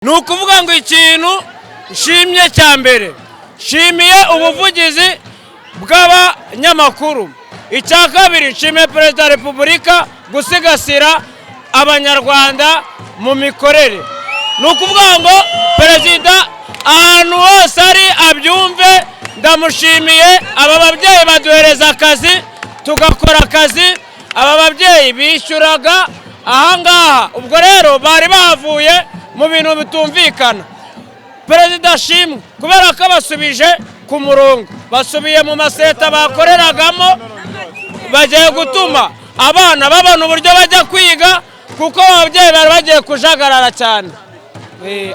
Ni ukuvuga ngo ikintu nshimye cya mbere, nshimiye ubuvugizi bw'abanyamakuru. Icya kabiri, nshimiye Perezida wa Repubulika gusigasira Abanyarwanda mu mikorere. Ni ukuvuga ngo Perezida ahantu hose ari abyumve, ndamushimiye. Aba babyeyi baduhereza akazi, tugakora akazi. Aba babyeyi bishyuraga ahangaha, ubwo rero bari bavuye mu bintu bitumvikana. Perezida ashimwe kubera ko basubije ku murongo, basubiye mu maseta bakoreragamo. Bagiye gutuma abana babona uburyo bajya kwiga, kuko ababyeyi bari bagiye kujagarara cyane.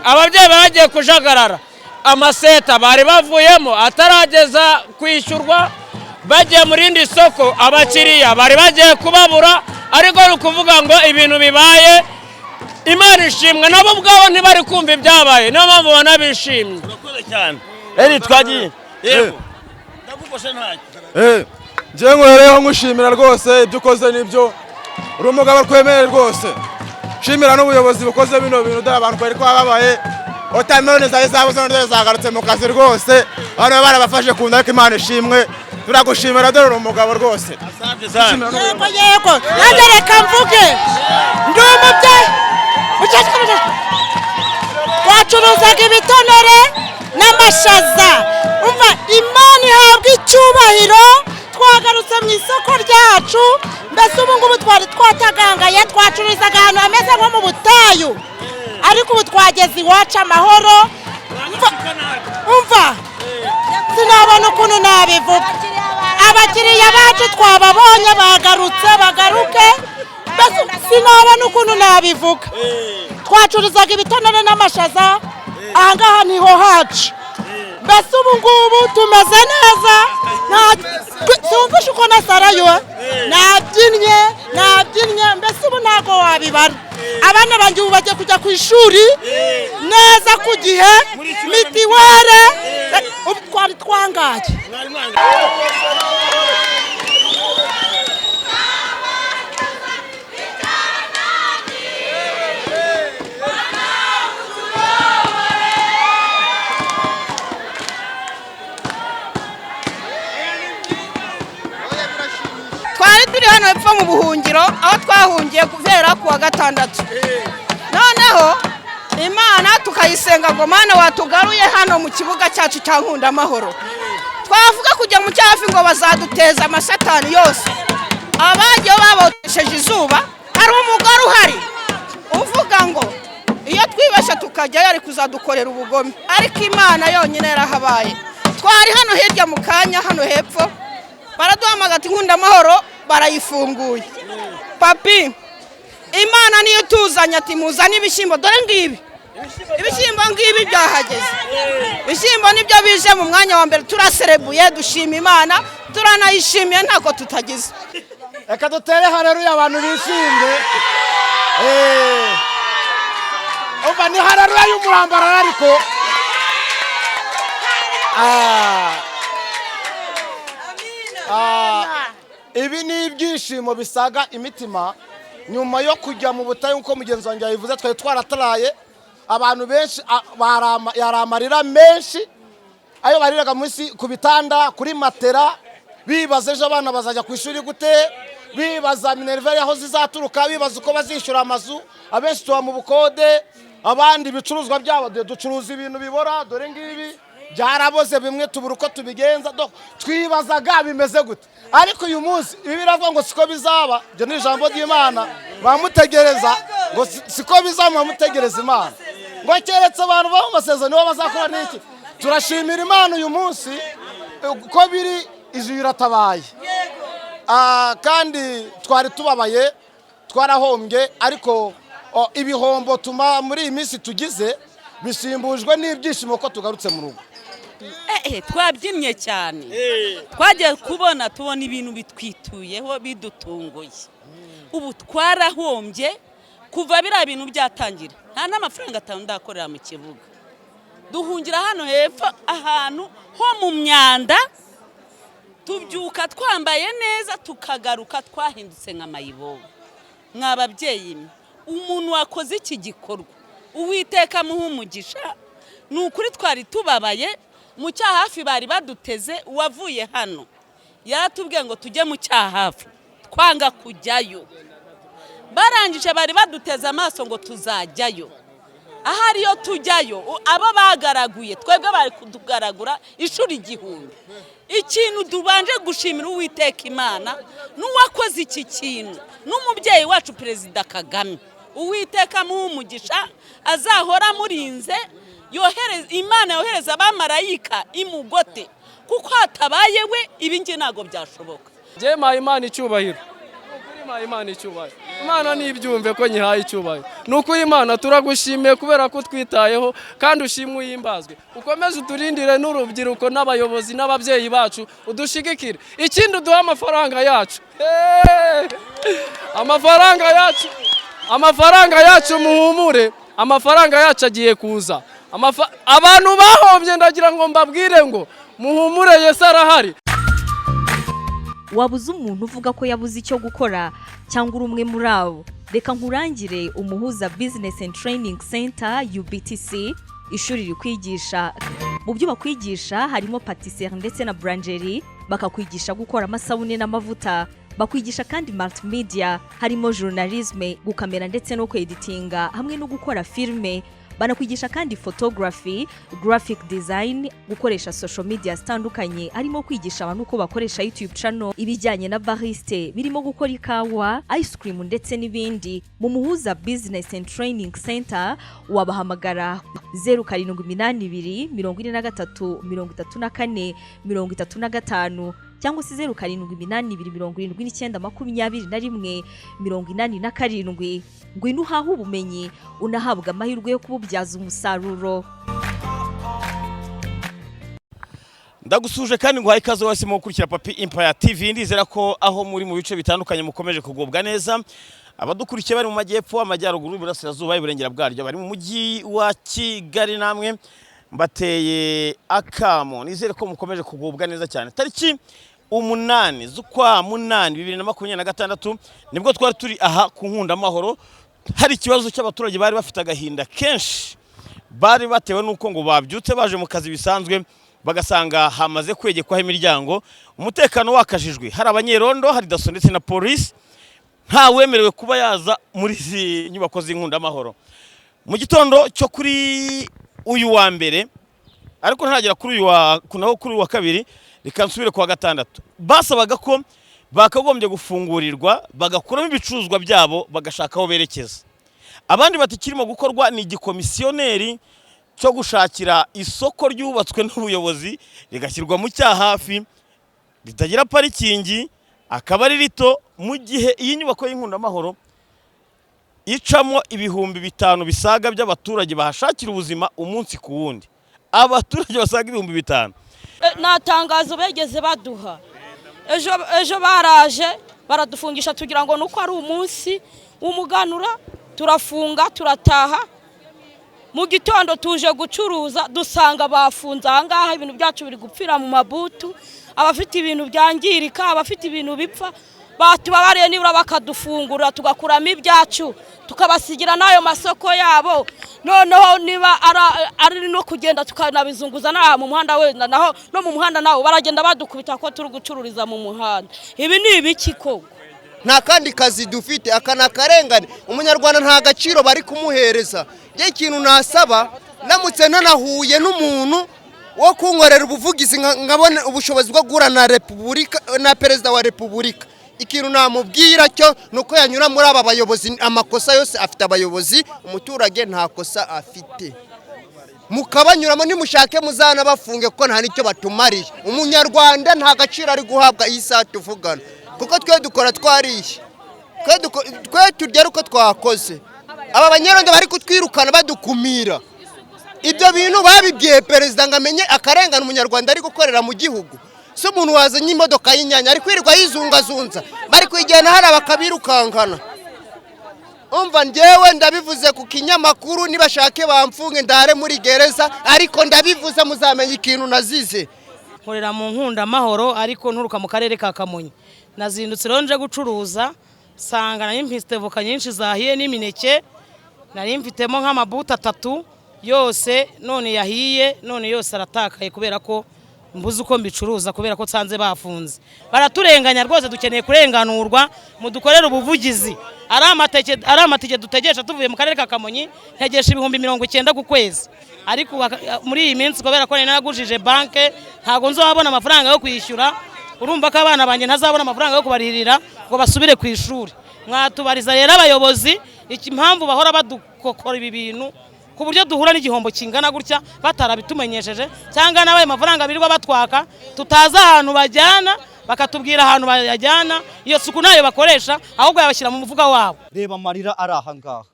Ababyeyi bari bagiye kujagarara, amaseta bari bavuyemo atarageza kwishyurwa, bagiye mu rindi soko, abakiriya bari bagiye kubabura. Ariko ni ukuvuga ngo ibintu bibaye, Imana ishimwe, nabo ubwabo ntibari kumva ibyabaye, niyo mpamvu ubona bishimye. Urakoze cyane. Eri twagiye, yego, ndagufashe ntacyo. Njyewe nkuhereyeho nkushimira rwose ibyo ukoze nibyo, uri umugabo twemeye rwose. Nshimira n'ubuyobozi bukoze bino bintu. Dore abantu twari twababaye, watermelon zari zabuze none zagarutse mu kazi rwose. Abantu barabafashe ku nda, ariko Imana ishimwe, turagushimira. Dore uri umugabo rwose. Asante sana. Yego, yego, nanjye reka mvuge, ndi umubyeyi. Mukecuru, mukecuru, twacuruzaga ibitonore n'amashaza. Umva, Imana ihabwa icyubahiro, twagarutse mu isoko ryacu. Mbese ubu ngubu twari twatagangaye, twacururizaga ahantu hameze nko mu butayu, ariko ubu twageze iwacu amahoro. Umva, sinabona ukuntu nabivuga. Abakiriya bacu twababonye, bagarutse, bagaruke. Mbese sinabona ukuntu nabivuga. Twacururizaga ibitonore n'amashaza ahangaha, niho hacu. Mbese ubu ngubu tumeze neza. Sinumvishe uko nasarayo, nabyinnye, nabyinnye. Mbese ubu ntabwo wabibara. Abana banjye ubu bagiye kujya ku ishuri neza ku gihe, mitiwere. Ubu twari twangaye. Mwari mwangaye. Twari turi hano hepfo mu buhungiro, aho twahungiye guhera ku wa gatandatu. Noneho Imana tukayisenga ngo: "Mana, watugaruye hano mu kibuga cyacu cya Nkundamahoro." Twavuga kujya mu cyafi ngo bazaduteza amasatani yose. Abagiye babotesheje izuba. Hari umugore uhari uvuga ngo iyo twibeshye tukajyayo ari kuzadukorera ubugome, ariko Imana yonyine yarahabaye. Twari hano hirya mu kanya, hano hepfo baraduhamagara ati: "Nkundamahoro barayifunguye." Papi, Imana niyo ituzanye, ati: "Muzane ibishyimbo." Dore ngibi ibishyimbo, ngibi byahageze. Ibishyimbo nibyo bije mu mwanya wa mbere. Turaserebuye, dushima Imana, turanayishimiye, ntako tutagize. Reka dutere hareruya, abantu bishimye. Umva, ni hareruya y'umurambararo ariko. Ibi ni ibyishimo bisaga imitima nyuma yo kujya mu butayu. Nk'uko mugenzi wanjye yabivuze, twari twarataraye. Abantu benshi yari amarira menshi ayo bariraga munsi ku bitanda, kuri matera, bibaza ejo abana bazajya ku ishuri gute, bibaza minerval aho zizaturuka, bibaza uko bazishyura amazu. Abenshi tuba mu bukode, abandi ibicuruzwa byabo. Dore ducuruza ibintu bibora, dore ngibi byaraboze, bimwe tubura uko tubigenza. Twibazaga bimeze gute, ariko uyu munsi ibi biravuga ngo siko bizaba. Ibyo ni ijambo ry'Imana. Bamutegereza ngo siko bizaba, bamutegereza Imana ngo keretse abantu baba mu masezerano nibo bazakora n'iki. Turashimira Imana uyu munsi uko biri, ijuru iratabaye. Kandi twari tubabaye, twarahombye, ariko ibihombo tuma muri iyi minsi tugize bisimbujwe n'ibyishimo ko tugarutse mu rugo. Twabyinnye cyane. Twagiye kubona tubona ibintu bitwituyeho, bidutunguye. Ubu twarahombye kuva biriya bintu byatangira, nta n'amafaranga 5 ndakorera mu kibuga. Duhungira hano hepfo ahantu ho mu myanda, tubyuka twambaye neza, tukagaruka twahindutse nka mayibobo. Mwa babyeyi mwe, umuntu wakoze iki gikorwa Uwiteka amuhe umugisha. Ni ukuri twari tubabaye mu Cyahafi, bari baduteze. Uwavuye hano yaratubwiye ngo tujye mu Cyahafi, twanga kujyayo. Barangije bari baduteze amaso ngo tuzajyayo. Ahari iyo tujyayo, abo bagaraguye twebwe bari kutugaragura inshuro 1000. Ikintu tubanje gushimira Uwiteka Imana n'uwakoze iki kintu n'umubyeyi wacu Perezida Kagame. Uwiteka amuhe umugisha, azahora amurinze, yohereza Imana, yohereza abamarayika imugote, kuko hatabaye we ibi ngibi ntabwo byashoboka. Njye mpaye Imana icyubahiro. Ni ukuri mpaye Imana icyubahiro. Imana nibyumve ko nyihaye icyubahiro. Ni ukuri Imana turagushimiye kubera ko utwitayeho, kandi ushimwe uhimbazwe. Ukomeze uturindire n'urubyiruko n'abayobozi n'ababyeyi bacu, udushigikire. Ikindi, uduhe amafaranga yacu. Hey! Amafaranga yacu, amafaranga yacu, muhumure, amafaranga yacu agiye kuza. Abantu bahombye, ndagira ngo mbabwire ngo muhumure, Yesu arahari. Wabuze umuntu uvuga ko yabuze icyo gukora cyangwa uri umwe muri abo? Reka nkurangire Umuhuza Business and Training Center, UBTC, ishuri rikwigisha. Mu byo bakwigisha harimo patisserie ndetse na boulangerie, bakakwigisha gukora amasabune n'amavuta. Bakwigisha kandi multimedia, harimo journalisme, gukamera ndetse no kweditinga hamwe no gukora filime. Banakwigisha kandi photography, graphic design, gukoresha social media zitandukanye, harimo kwigisha abantu uko bakoresha YouTube channel, ibijyanye na barista birimo gukora ikawa, ice cream ndetse n'ibindi. Mu Muhuza Business and Training Center wabahamagara 0782 43 34 35 cyangwa se 0782 79 21 87. Ngwino uhahe ubumenyi, unahabwa amahirwe yo kububyaza umusaruro. Ndagusuje kandi nguhaye ikaze wese mu gukurikira Papi Empire TV. Ndizera ko aho muri mu bice bitandukanye mukomeje kugubwa neza. Abadukurikiye bari mu majyepfo, amajyaruguru, iburasirazuba, iburengera bwaryo, bari mu mujyi wa Kigali, namwe mbateye akamo. Nizere ko mukomeje kugubwa neza cyane. Tariki 8 z'ukwa 8 2026 nibwo twari turi aha ku Nkundamahoro, hari ikibazo cy'abaturage bari bafite agahinda kenshi, bari batewe n'uko ngo babyutse baje mu kazi bisanzwe, bagasanga hamaze kwegekwaho imiryango, umutekano wakajijwe, hari abanyerondo, hari DASSO ndetse na polisi, nta wemerewe kuba yaza muri izi nyubako z'Inkundamahoro. Mu gitondo cyo kuri uyu wa mbere, ariko ntagera kuri uyu wa naho kuri uyu wa kabiri, reka nsubire ku wa gatandatu, basabaga ko bakagombye gufungurirwa bagakuramo ibicuruzwa byabo bagashaka aho berekeza. Abandi bati kirimo gukorwa ni igikomisiyoneri cyo gushakira isoko ryubatswe n'ubuyobozi rigashyirwa mu Cyahafi, ritagira parikingi, akaba ari rito, mu gihe iyi nyubako y'Inkundamahoro icamo 5000 bisaga by'abaturage bahashakira ubuzima umunsi ku wundi, abaturage basaga 5000. Nta tangazo begeze baduha. Ejo ejo baraje baradufungisha, tugira ngo nuko ari umunsi w'umuganura, turafunga turataha. Mu gitondo tuje gucuruza dusanga bafunze ahangaha, ibintu byacu biri gupfira mu mabutu. Abafite ibintu byangirika, abafite ibintu bipfa, batubabariye nibura bakadufungura tugakuramo ibyacu, tukabasigira n'ayo masoko yabo. Noneho niba ari no kugenda tukanabizunguza n'aha mu muhanda, wenda naho no mu muhanda nawo baragenda badukubita ko turi gucururiza mu muhanda. Ibi ni ibiki koko? Nta kandi kazi dufite. Aka ni akarengane. Umunyarwanda nta gaciro bari kumuhereza. Njye ikintu nasaba, ndamutse nanahuye n'umuntu wo kunkorera ubuvugizi, nkabona ubushobozi bwo guhura na repubulika na perezida wa repubulika, ikintu namubwira cyo ni uko yanyura muri aba bayobozi. Amakosa yose afite abayobozi, umuturage nta kosa afite. Mukabanyuramo, nimushake muzanabafunge kuko nta n'icyo batumariye. Umunyarwanda nta gaciro ari guhabwa iyi saha tuvugana, kuko twe dukora twariye, twe turya ari uko twakoze. Aba banyerondo bari kutwirukana badukumira, ibyo bintu babibwiye perezida ngo amenye akarengane umunyarwanda ari gukorera mu gihugu? Si umuntu wazanye imodoka y'inyanya ari kwirirwa yizungazunza, bari kuyijyana hariya bakabirukankana. Umva, njyewe ndabivuze ku kinyamakuru, nibashake bamfunge ndare muri gereza, ariko ndabivuze, muzamenya ikintu nazize. Nkorera mu Nkundamahoro, ariko nturuka mu karere ka Kamonyi. Nazindutse rero nje gucuruza, nsanga nari mpiste voka nyinshi zahiye n'imineke. Nari mfitemo nk'amabuti atatu yose, none yahiye, none yose aratakaye kubera ko mbuze uko mbicuruza, kubera ko nsanze bafunze. Baraturenganya rwose, dukeneye kurenganurwa, mudukorere ubuvugizi. Ari amatike dutegesha tuvuye mu karere ka Kamonyi, ntegesha 90,000 ku kwezi, ariko muri iyi minsi, kubera ko nari naragujije banke, ntabwo nzabona amafaranga yo kwishyura. Urumva ko abana banjye ntazabona amafaranga yo kubaririra ngo basubire ku ishuri. Mwatubariza rero abayobozi iki impamvu bahora badukokora ibi bintu ku buryo duhura n'igihombo kingana gutya batarabitumenyesheje, cyangwa n'abaye mafaranga birirwa batwaka tutazi ahantu bajyana, bakatubwira ahantu bayajyana. Iyo suku ntayo bakoresha, ahubwo yabashyira mu mufuka wabo. Reba amarira ari aha ngaha.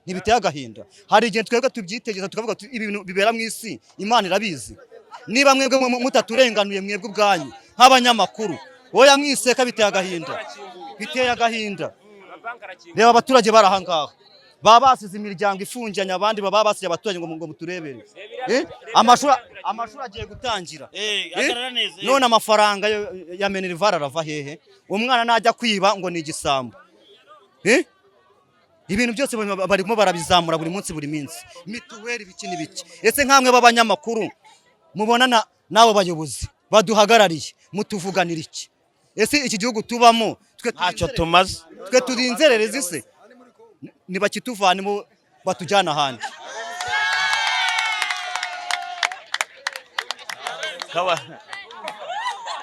Ntibiteye agahinda? Hari igihe twebwe tubyitegereza tukavuga tuti ibintu bibera mu isi Imana irabizi. Niba mwebwe mutaturenganuye, mwebwe ubwanyu nk'abanyamakuru, oya, mwiseka, biteye agahinda, biteye agahinda. Reba abaturage bari aha ngaha, baba basize imiryango ifunganye, abandi baba basize abaturage ngo muturebere. Amashuri agiye gutangira. Hagarara neza. None amafaranga ya minerval arava hehe? Umwana najya kwiba ngo ni igisambo. Ibintu byose barimo barabizamura buri munsi, buri minsi, mituweli, ibiki n'ibiki. Ese nkamwe b'abanyamakuru mubona n'abo bayobozi baduhagarariye, mutuvuganira iki? Ese iki gihugu tubamo twe Ntacyo tumaze. Twe turi inzererezi se? Nibakituvanemo batujyana ahandi.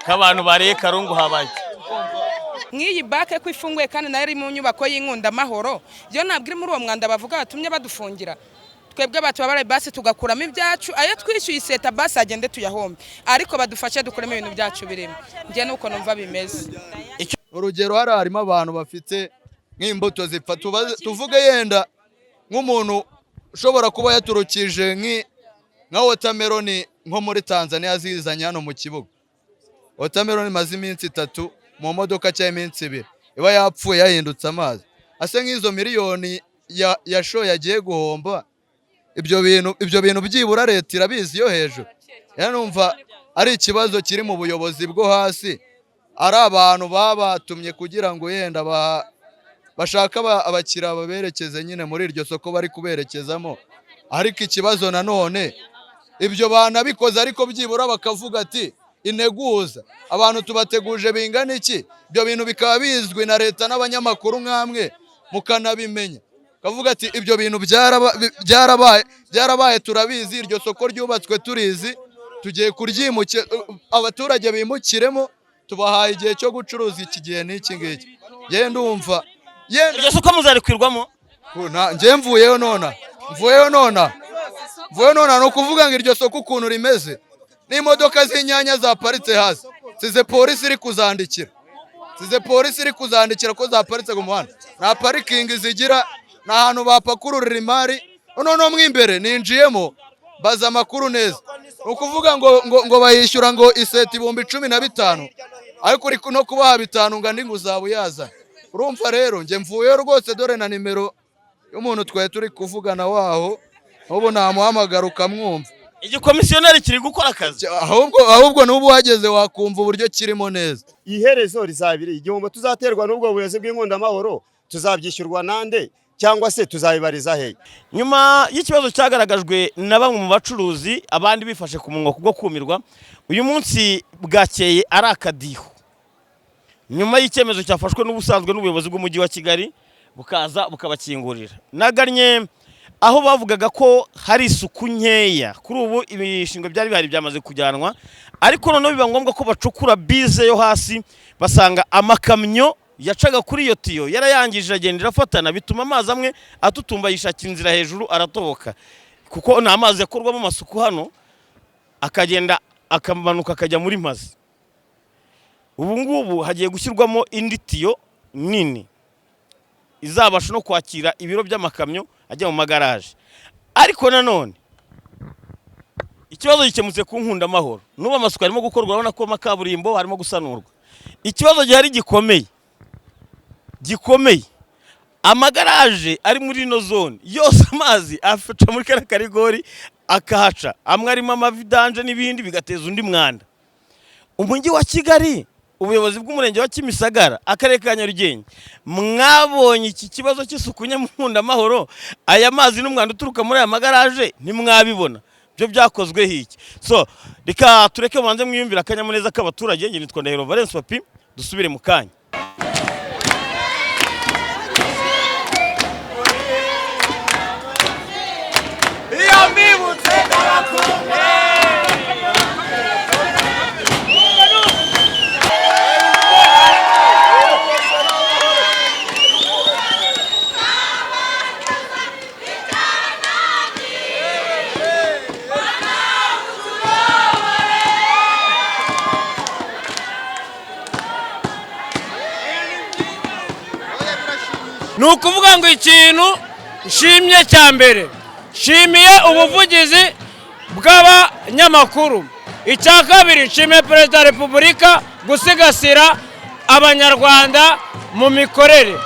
K'abantu bariye karungu habaye. Nk'iyi bake ko ifunguye kandi nayo iri mu nyubako y'Inkundamahoro, yo ntabwo iri muri uwo mwanda bavuga batumye badufungira. Twebwe batubabare basi, tugakuramo ibyacu, ayo twishyuye iseta basi agende tuyahombe, ariko badufashe dukuremo ibintu byacu birimo. Njye nuko numva bimeze. Urugero, hari harimo abantu bafite nk'imbuto zipfa. Tuvuge yenda nk'umuntu ushobora kuba yaturukije nka watermelon nko muri Tanzania, azizanye hano mu kibuga. Watermelon imaze iminsi 3 mu modoka cyangwa iminsi 2, iba yapfuye, yahindutse amazi. Ase nk'izo miliyoni yashoye agiye guhomba, ibyo bintu byibura leta irabizi yo hejuru. Rero numva ari ikibazo kiri mu buyobozi bwo hasi, ari abantu babatumye kugira ngo yenda bashaka abakiriya baberekeze nyine muri iryo soko bari kuberekezamo. Ariko ikibazo nanone, ibyo banabikoze, ariko byibura bakavuga ati integuza, abantu tubateguje bingana iki? Ibyo bintu bikaba bizwi na leta n'abanyamakuru nk'amwe mukanabimenya, kavuga ati ibyo bintu byarabaye, byarabaye, turabizi, iryo soko ryubatswe turizi, tugiye kuryimukira, abaturage bimukiremo, tubahaye igihe cyo gucuruza iki gihe n'iki ngiki. Njye ndumva Iryo soko muzarikwirwamo? Njye mvuyeyo nona, mvuyeyo nona, mvuyeyo nona. Ni ukuvuga ngo iryo soko ukuntu rimeze, n'imodoka z'inyanya zaparitse hasi, size polisi iri kuzandikira, size polisi iri kuzandikira ko zaparitse ku muhanda. Nta parikingi zigira, nta hantu bapakururira imari. Noneho mo imbere ninjiyemo baza amakuru neza, ni ukuvuga ngo bayishyura ngo iseti 15,000, ariko uri no kubaha 5 ngo andi ngo uzaba uyazana. Urumva rero njye mvuyeyo rwose. Dore na nimero y'umuntu twari turi kuvugana waho, ubu namuhamagara ukamwumva. Igikomisiyoneri kiri gukora akazi. Ahubwo n'ubu uhageze wakumva uburyo kirimo neza. Iherezo rizabiri igihombo tuzaterwa n'ubwo buyobozi bw'Inkundamahoro, tuzabyishyurwa nande, cyangwa se tuzabibariza hehe? Nyuma y'ikibazo cyagaragajwe na bamwe mu bacuruzi, abandi bifashe ku munwa kubwo kumirwa, uyu munsi bwakeye ari akadiho nyuma y'icyemezo cyafashwe n'ubusanzwe n'ubuyobozi bw'Umujyi wa Kigali, bukaza bukabakingurira. Nagannye aho bavugaga ko hari isuku nkeya. Kuri ubu ibishingwe byari bihari byamaze kujyanwa, ariko noneho biba ngombwa ko bacukura bize yo hasi, basanga amakamyo yacaga kuri iyo tiyo yarayangije, agenda irafatana, bituma amazi amwe atutumba yishakira inzira hejuru aratoboka, kuko ni amazi yakorwamo amasuku hano, akagenda akamanuka akajya muri Mazi. Ubu ngubu hagiye gushyirwamo indi tiyo nini izabasha no kwakira ibiro by'amakamyo ajya mu magaraje. Ariko nanone ikibazo gikemutse ku Nkundamahoro. N'ubu amasuku arimo gukorwa, urabona ko amakaburimbo harimo gusanurwa. Ikibazo gihari gikomeye gikomeye, amagaraje ari muri ino zone yose, amazi aca muri kariya karigori akahaca, amwe arimo amavidange n'ibindi, bigateza undi mwanda. Umujyi wa Kigali Ubuyobozi bw'umurenge wa Kimisagara, akarere ka Nyarugenge, mwabonye iki kibazo cy'isuku Nkundamahoro, aya mazi n'umwanda uturuka muri aya magaraje ntimwabibona, byo byakozweho iki? So reka tureke mubanze mwiyumvira akanyamuneza k'abaturage. Njye nitwa Ndahiro Valence Papi, dusubire mu kanya. Iyo mbibutse ndabakunda. Ni ukuvuga ngo ikintu nshimye cya mbere, nshimiye ubuvugizi bw'abanyamakuru. Icya kabiri, nshimiye Perezida wa Repubulika gusigasira Abanyarwanda mu mikorere.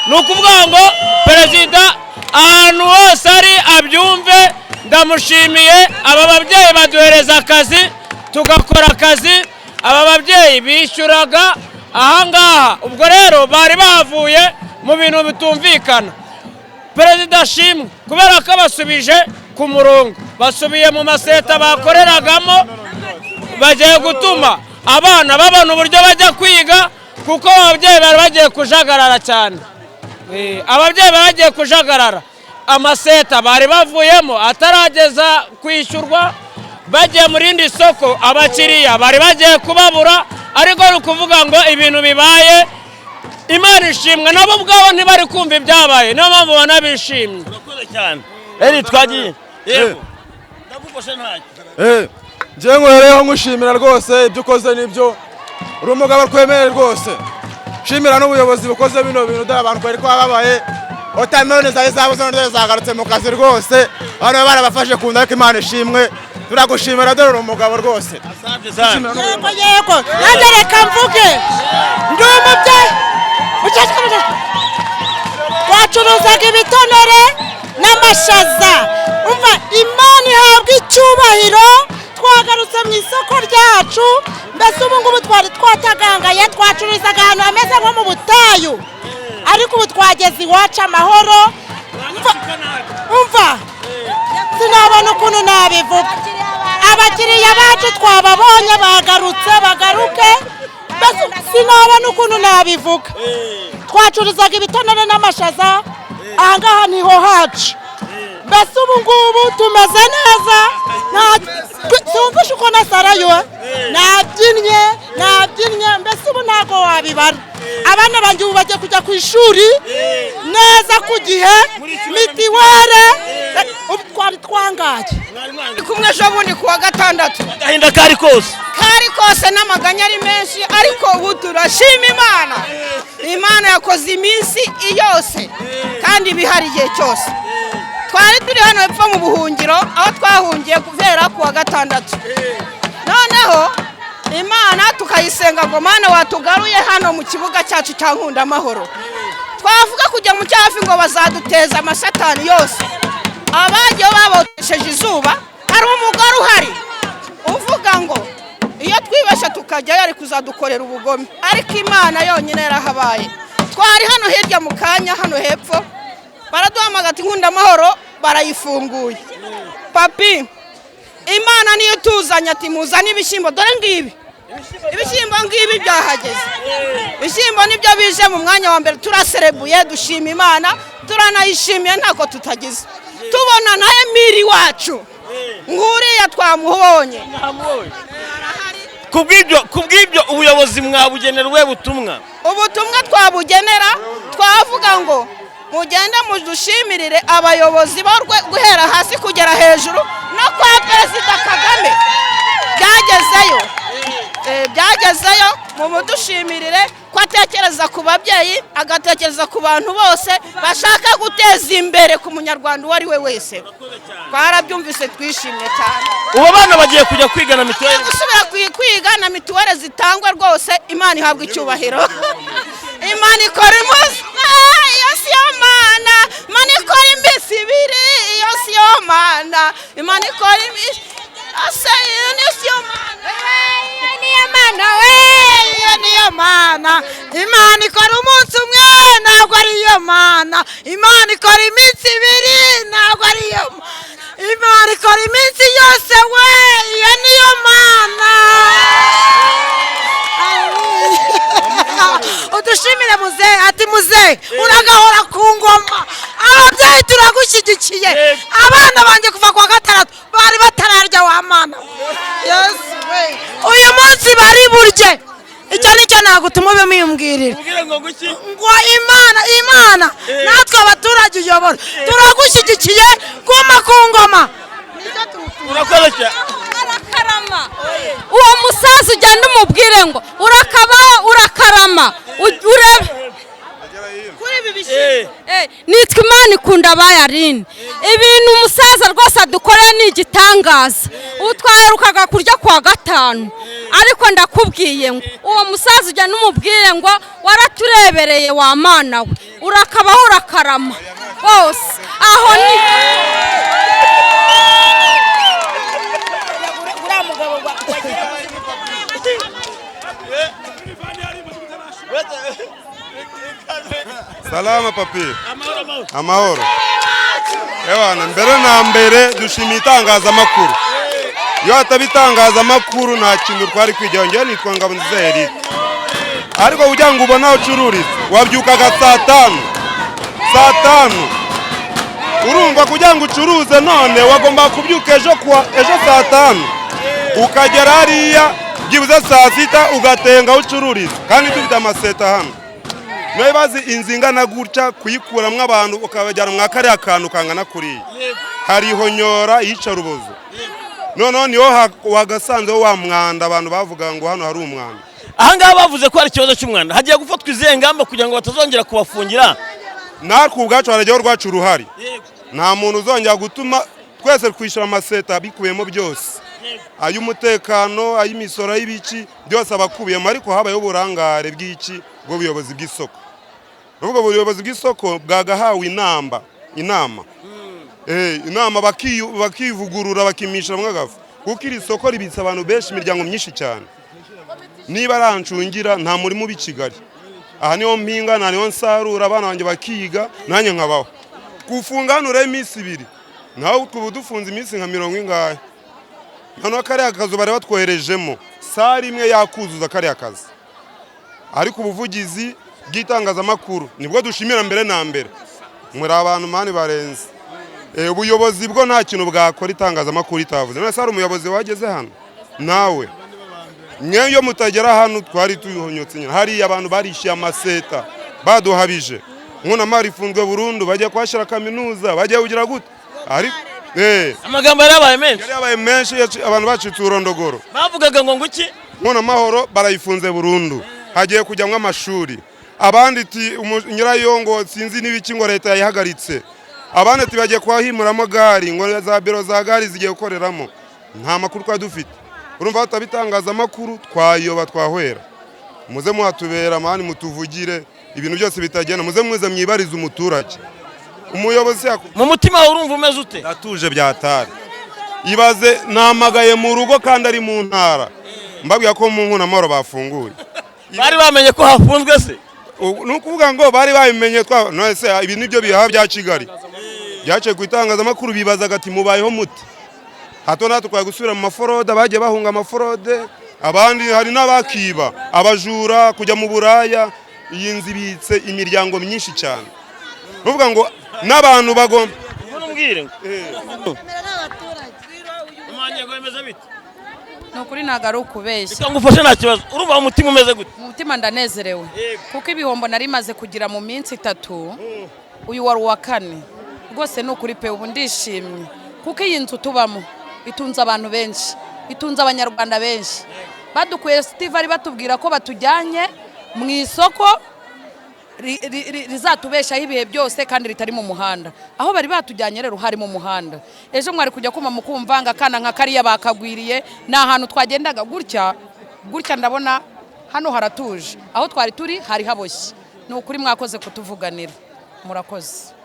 Ni ukuvuga ngo Perezida ahantu hose ari abyumve, ndamushimiye. Aba babyeyi baduhereza akazi, tugakora akazi. Aba babyeyi bishyuraga ahangaha, ubwo rero bari bahavuye mu bintu bitumvikana. Perezida ashimwe kubera ko basubije ku murongo, basubiye mu maseta bakoreragamo, bagiye gutuma abana babona uburyo bajya kwiga, kuko ababyeyi bari bagiye kujagarara cyane. Ababyeyi bari bagiye kujagarara, amaseta bari bavuyemo atarageza kwishyurwa, bagiye mu rindi soko, abakiriya bari bagiye kubabura. Ariko ni ukuvuga ngo ibintu bibaye, Imana ishimwe, nabo ubwabo ntibari kumva ibyabaye, niyo mpamvu banabishimye. Urakoze cyane. Eri twagiye. Yego. Ndagufasha ntacyo. Njye nkuhereyeho nkushimira rwose, ibyo ukoze nibyo, uri umugabo twemeye rwose. Shimira n'ubuyobozi bukoze bino bintu, dore abantu bari bababaye, watermelon zari zabuze none zagarutse mu kazi rwose, abantu barabafashe ku nda, ariko Imana ishimwe, turagushimira, dore uri umugabo rwose. Yego yego, nanjye reka mvuge, ndi umubyeyi. Twacuruzaga ibitonore n'amashaza, umva Imana ihabwa icyubahiro, twagarutse mu isoko ryacu. Mbese ubu ngubu twari twatagangaye, twacururizaga ahantu hameze nko mu butayu, ariko ubu twageze iwacu amahoro. Umva sinabona ukuntu nabivuga, abakiriya bacu twababonye bagarutse, bagaruke. Sinabona ukuntu nabivuga. Twacurizaga ibitonore n'amashaza, ahangaha niho hacu. Mbese ubu ngubu tumeze neza, sinumvishe uko nasarayo, nabyinnye nabyinnye, mbese ubu ntabwo wabibara. Abana banjye ubu bagiye kujya ku ishuri neza ku gihe, mitiwere, twari twangaye. Kumwe ejo bundi kuwa gatandatu, agahinda kari kose, kari kose n'amaganya ari menshi, ariko ubu turashima Imana. Imana yakoze iminsi yose kandi ibihari igihe cyose. Twari turi hano hepfo mu buhungiro, aho twahungiye guhera kuwa gatandatu. Noneho Imana tukayisenga ngo Mana watugaruye hano mu kibuga cyacu cya Nkundamahoro. Twavuga kujya mu cyafi ngo bazaduteza amasatani yose, abagiye babotesheje izuba. Hari umugore uhari uvuga ngo iyo twibasha tukajyayo ari kuzadukorera ubugome, ariko Imana yonyine yarahabaye. Twari hano hirya mu kanya hano hepfo, baraduhamagara ati Nkundamahoro barayifunguye. Papi, Imana niyo tuzanye ati muzane ibishyimbo, dore ngibi ibishyimbo ngibi byahageze. Ibishyimbo nibyo bije mu mwanya wa mbere, turaserebuye, dushima Imana, turanayishimiye ntako tutagize. Tubona na Emiri wacu nguriya twamuhonye. Kubw'ibyo ubuyobozi mwabugenerwe butumwa, ubutumwa twabugenera, twavuga ngo mugende mudushimirire abayobozi bo guhera hasi kugera hejuru, no kwa Perezida Kagame byagezeyo. Byagezeyo, mumudushimirire ko atekereza ku babyeyi, agatekereza ku bantu bose bashaka guteza imbere ku munyarwanda uwo ari we wese. Twarabyumvise twishimye cyane. Ubu abana bagiye kujya kwiga na mituweli, gusubira kwiga na mituweli zitangwa rwose. Imana ihabwa icyubahiro. Imana ikora iminsi, iyo si yo Mana. Imana ikora iminsi ibiri, iyo si yo Mana. Imana ikora iminsi, iyo si yo Mana. Mana we, iyo niyo Mana. Imana ikora umunsi umwe, ntabwo ariyo Mana. Imana ikora iminsi 2, ntabwo ariyo Mana. Imana ikora iminsi yose we, iyo niyo Mana. Udushimire muzehe, ati muzehe uragahora ku ngoma. Ababyeyi turagushyigikiye. Abana banjye kuva kwa gatandatu bari batararya wa Mana. Yesu we, uyu munsi bari burye. Icyo nicyo nagutuma ube mwiyumwirira ngo Imana, Imana natwe abaturage uyobora turagushyigikiye, guma ku ngoma. Urakarama. Uwo musaza ugenda umubwire ngo urakaba urakarama urebe. Nitwa Imana ikunda abayarine. Ibintu umusaza rwose adukoreye ni igitangaza. Ubu twaherukaga kurya kwa gatanu, ariko ndakubwiye ngo uwo musaza ugenda umubwire ngo waraturebereye wa Mana we, urakabaho urakarama bose. Aho ni Salama papi. Amahoro. Ewana, mbere na mbere dushimiye itangazamakuru. Iyo hataba itangazamakuru nta kintu twari kwigira. Njyewe nitwa Ngabonziza Eric. Ariko kugira ngo ubone aho ucururiza wabyukaga saa tanu. Saa tanu. Urumva kugira ngo ucuruze none wagomba kubyuka ejo kuwa ejo saa tanu. Ukagera hariya byibuze saa 6 ugatenga ucururiza. Kandi dufite amaseta hano. Niba bazi inzu ingana gutya kuyikuramwo abantu ukabajyana mwa kariya kantu kangana kuriya, hari ihonyora yica rubozo. Noneho niho wagasanzeho wa mwanda abantu bavuga ngo hano hari umwanda. Aha ngaha bavuze ko hari ikibazo cy'umwanda, hagiye gufatwa izihe ngamba kugira ngo batazongera kubafungira? Natwe ubwacu harajyaho rwacu uruhari, nta muntu uzongera gutuma twese twishyura amaseta bikubiyemo byose, ay'umutekano, ay'imisoro, ay'ibiki byose abakubiyemo. Ariko habayeho uburangare bw'iki bw'ubuyobozi bw'isoko. Ubwo buyobozi bw'isoko bwagahawe inama inama bakivugurura bakimisha mwagafu, kuko iri soko ribitse abantu benshi, imiryango myinshi cyane. Niba arancungira nta murimo ubi Kigali, aha niho mpinga, nta niho nsarura, abana banjye bakiga nanjye nkabaho. Gufunga hano rero iminsi 2, naho ubu dufunze iminsi nka 40 ingahe. Noneho kariya kazu bari batwoherejemo sari imwe yakuzuza kariya kazi. Ariko ubuvugizi bw'itangazamakuru nibwo dushimira mbere na mbere, muri abantu mani barenze. Ubuyobozi bwo nta kintu bwakora itangazamakuru itavuze. None se hari umuyobozi wageze hano? Nawe mwe iyo mutagera hano twari tuhonyotse nyine. Hariya abantu barishyuye amaseta baduhabije, Nkunamahoro ifunzwe burundu, bajya kuhashyira kaminuza, bajya kugira gute. Ariko amagambo yarabaye menshi, yarabaye menshi, abantu bacitse urondogoro. Bavugaga ngo nguki Nkunamahoro barayifunze burundu, hagiye kujyamwo amashuri. Abandi ti nyirayo ngo sinzi n'ibiki ngo leta yayihagaritse. Abandi ati bagiye kuhahimuramo gari, ngo za biro za gari zigiye gukoreramo. Nta makuru twari dufite. Urumva batabitangazamakuru twayoba twahwera. Muze muhatubera mani, mutuvugire ibintu byose bitagenda, muze muze mwibarize umuturage. Umuyobozi mu mutima urumva umeze ute? Natuje byatari. Ibaze namagaye mu rugo kandi ari mu ntara. Mbabwira ko mu Nkunamahoro bafunguye. Bari bamenye ko hafunzwe se? Nukuvuga ngo bari babimenye twa none se ibi nibyo bihaha bya Kigali. Byaciye ku itangazamakuru bibazaga ati mubayeho mute? Hato natwe twari gusubira mu maforode, bagiye bahunga amaforode, abandi hari n'abakiba, abajura kujya mu buraya. Iyi nzu ibitse imiryango myinshi cyane. Nuvuga ngo n'abantu bagomba umbwire ngo Nukuri ntago ari ukubeshya. Reka ngufashe nta kibazo. Urumva umutima umeze gute? Mu mutima ndanezerewe. Kuko ibihombo nari maze kugira mu minsi 3, uyu wari uwa 4. Rwose ni ukuri pe, ubu ndishimye. Kuko iyi nzu tubamo itunze abantu benshi, itunze abanyarwanda benshi. Badukuye Steve ari batubwira ko batujyanye mu isoko rizatubeshaho ibihe byose kandi ritari mu muhanda. Aho bari batujyanye rero hari mu muhanda. Ejo mwari kujya kuma mukumvanga kana nka kariya bakagwiriye, ni ahantu twagendaga gutya gutya, ndabona hano haratuje, aho twari turi hari haboshye. Ni ukuri mwakoze kutuvuganira, murakoze.